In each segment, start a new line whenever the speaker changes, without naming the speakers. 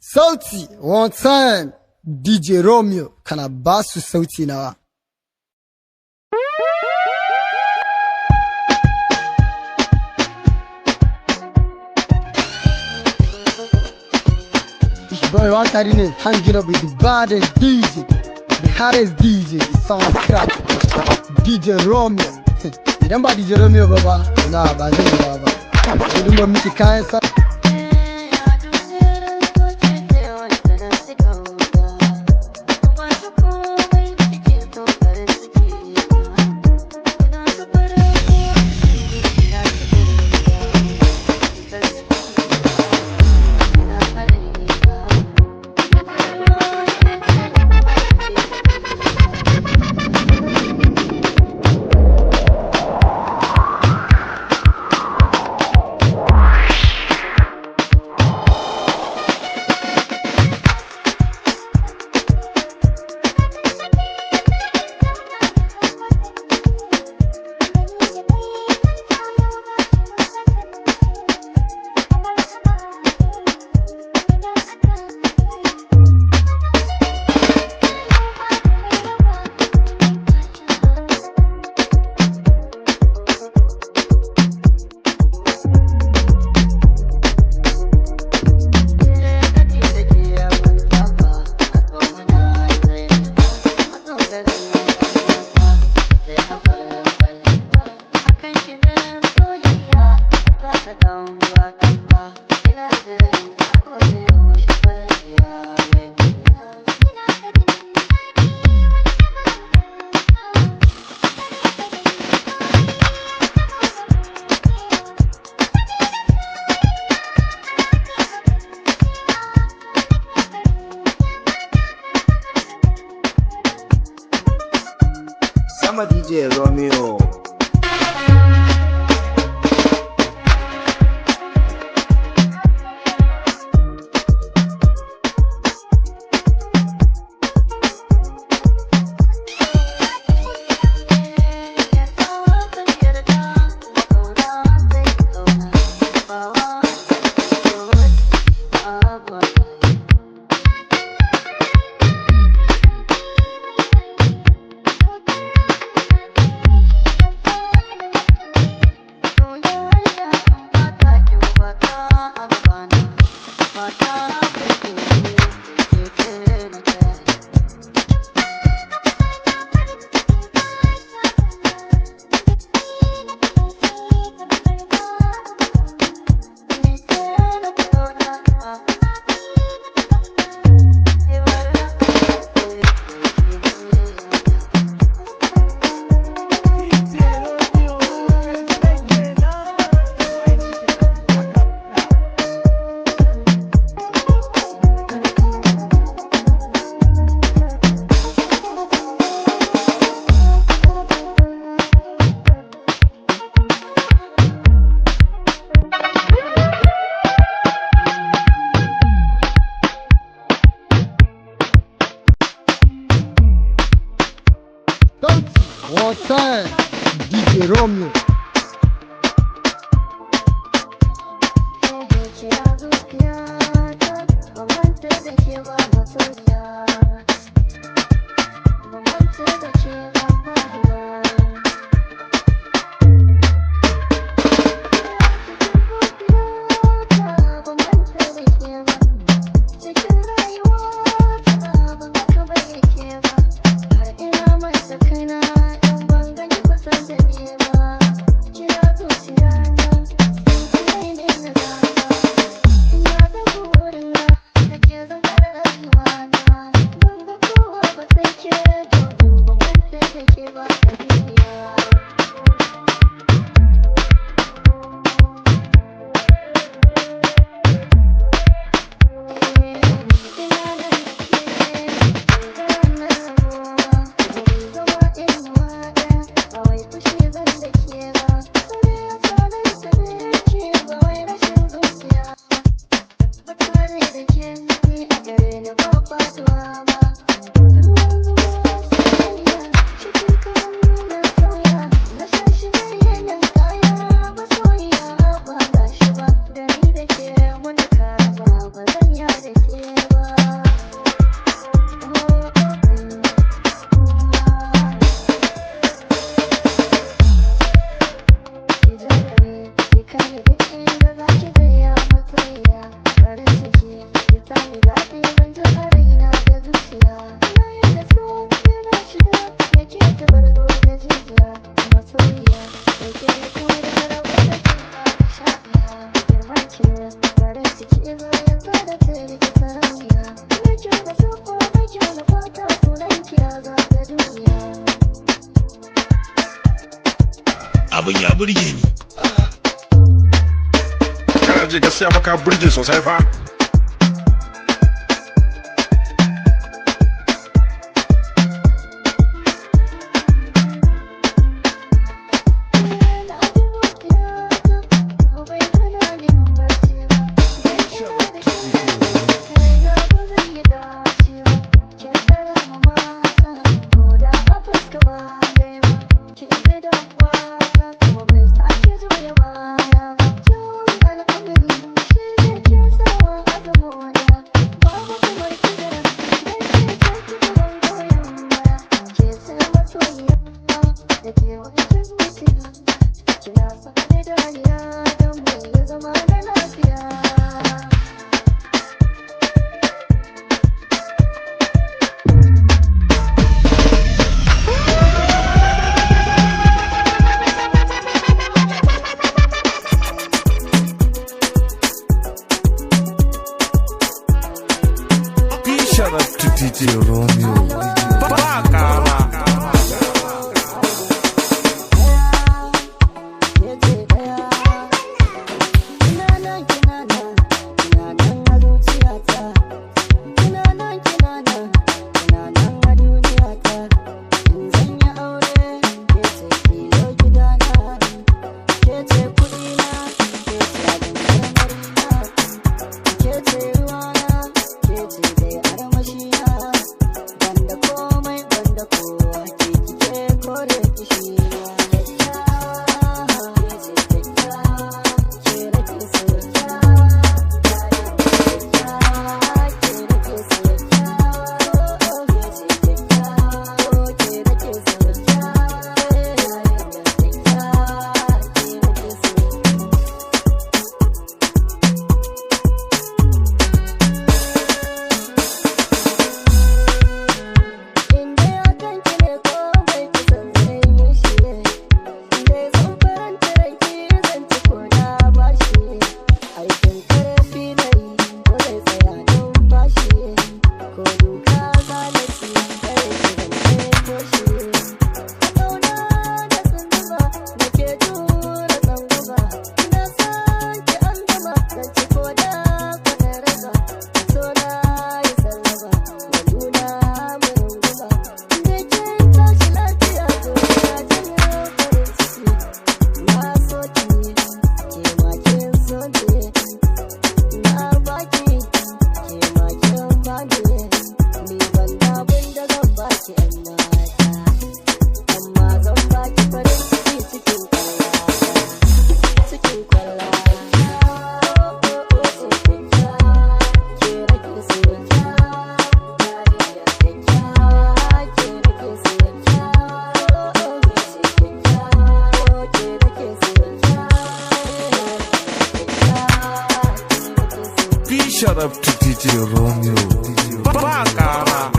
Sauti one time, DJ Romeo kana ba su sauti nawa. Boy, one time hanging up with the baddest DJ, the hottest DJ, sound crack, DJ Romeo. Idan ba DJ Romeo ba ba, na ba zai yi ba ba. Idan ba miki kayan sa.
Sama DJ Romeo.
One time, DJ Romeo.
Yeah. Abin ya burge ni.
Kana ji, gaskiya fa ka burge sosai fa.
Big shout out to DJ Romeo. Bakara. Big shout out to DJ Romeo. Bakara.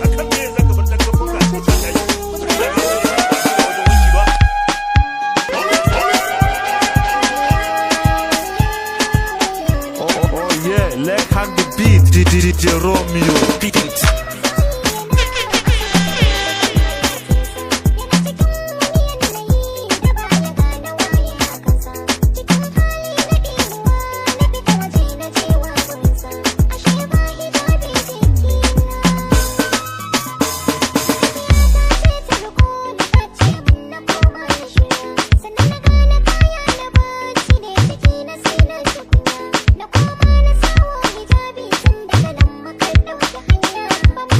Akan me zaka bar dan kafanka a cikin yayi? Wajen wanki ba.
Oh, oh yeah, left hand the beat, DJ Romeo. Beat.
Na koma na sawo hijabi tun daga nan makar ɗauki hanya.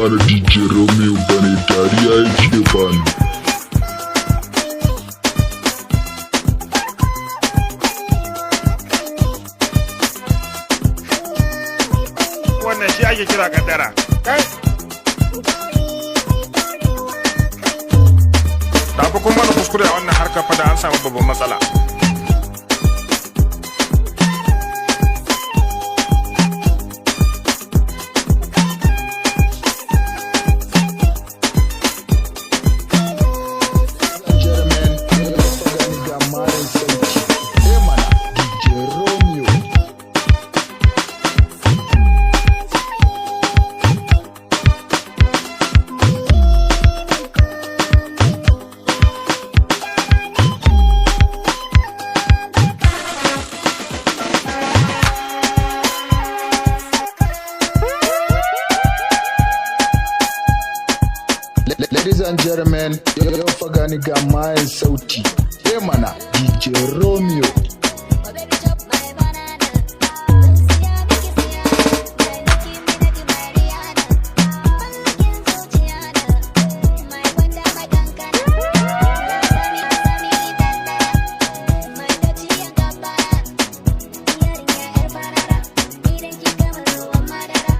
ba na DJ Romeo bane, dariya yake bani.
Wannan shi ake kira kaddara. Kai, da fa kun mana kuskure a wannan harkar fa, da an samu babban matsala.
Gentlemen, yau fa gani ga mayan sauti. Eh mana, DJ Romeo. Ladies and gentlemen, yau fa gani ga mayan sauti. Eh mana, DJ Romeo.
Oh baby, chop my banana. Zan siya miki siya. Mai Nicki Minaj, mai Rihanna. Mallakin zuciya na. Mai gwanda, mai kankana. Sami, sami, dandana. Mai taciyan gabana. Yarinya yar farara. Idan ki kamar ruwan madara.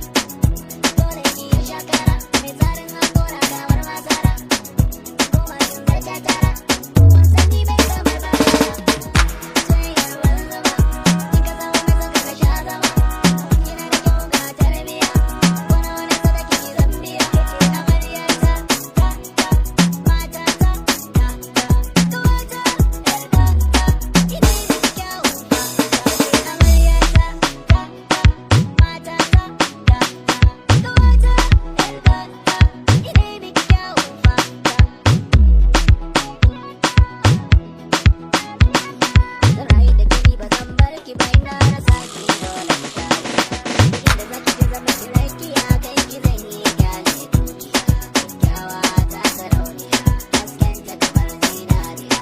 Dole ki yi shakara. Mai tsarin hakora kamar masara. Goma kin zarce tara. Ruwan sanyi bai kamar bazara. Zan rayu da ke, ba zan bar ki ba, ina rasa ki dole mu dawo. Inda zaki je zama ki rakiya, kai ki zan yi kyale dukiya. Kyakkyawa ta sarauniya, hasken ta kamar zinariya.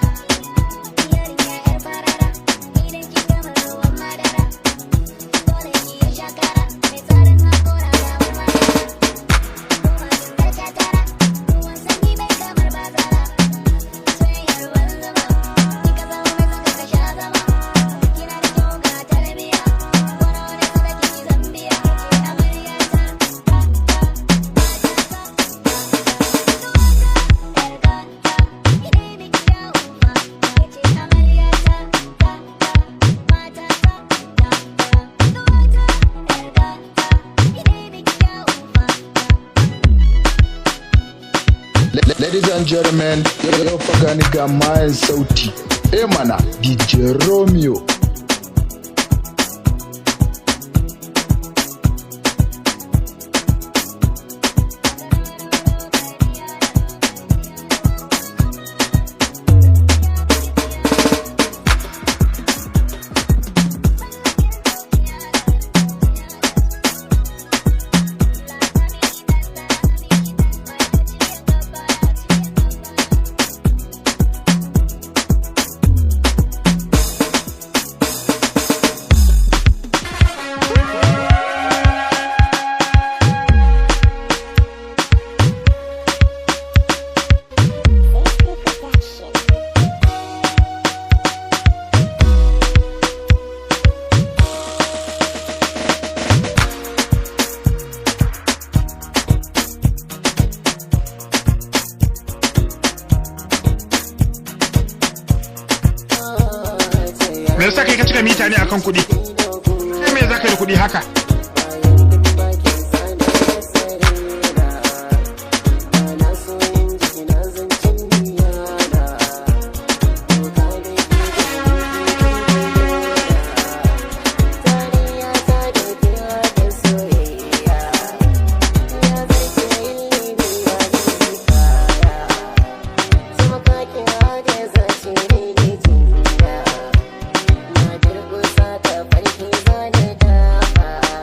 Yarinya yar farara, idan ki kamar ruwan madara. Dole ki yi shakara, mai tsarin hakora kamar madara. Goma kin zarce tara, ruwan sanyi bai kamar bazara. Soyayyar ruwan zuma, kika zama mai saka ka sha zama. Kina da kyau ga tarbiya, wani wani sadaki ki zambiya. Amarya ta, ta, ta, mata ta, ta, yar gata, ina miki kyawun fata. Yace amarya ta, ta, ta, mata ta, ta, ta, gata, yar gata, ina miki kyawun fata.
Ladies and gentlemen, yau fa gani ga mayan sauti. Eh mana, DJ Romeo.
Me yasa kai ka cika mita ne akan kuɗi? Kai, me zaka yi da kuɗi haka?
Farki zane dafa.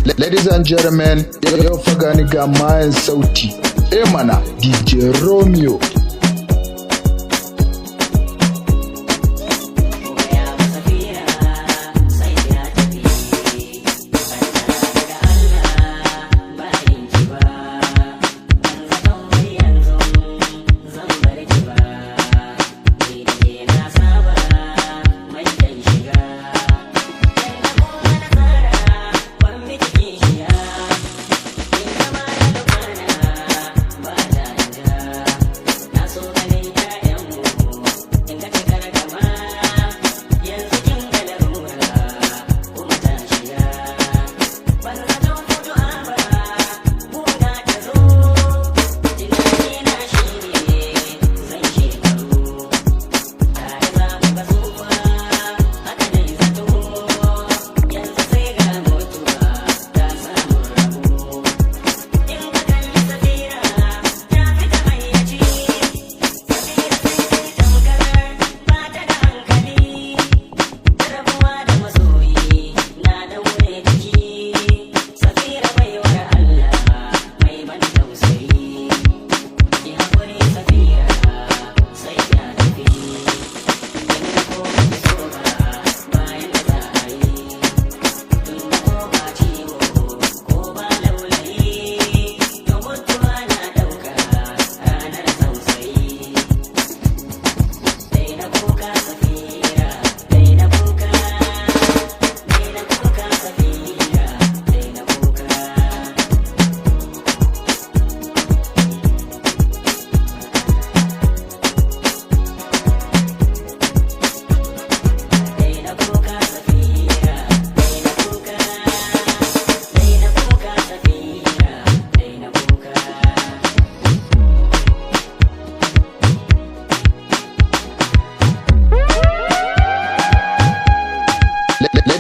Ladies and gentlemen, yau fa gani ga mayan sauti. Eh mana, DJ Romeo.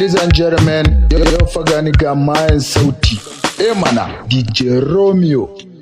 Ladies and gentlemen, yau fa gani ga mayan sauti. Eh mana, DJ Romeo.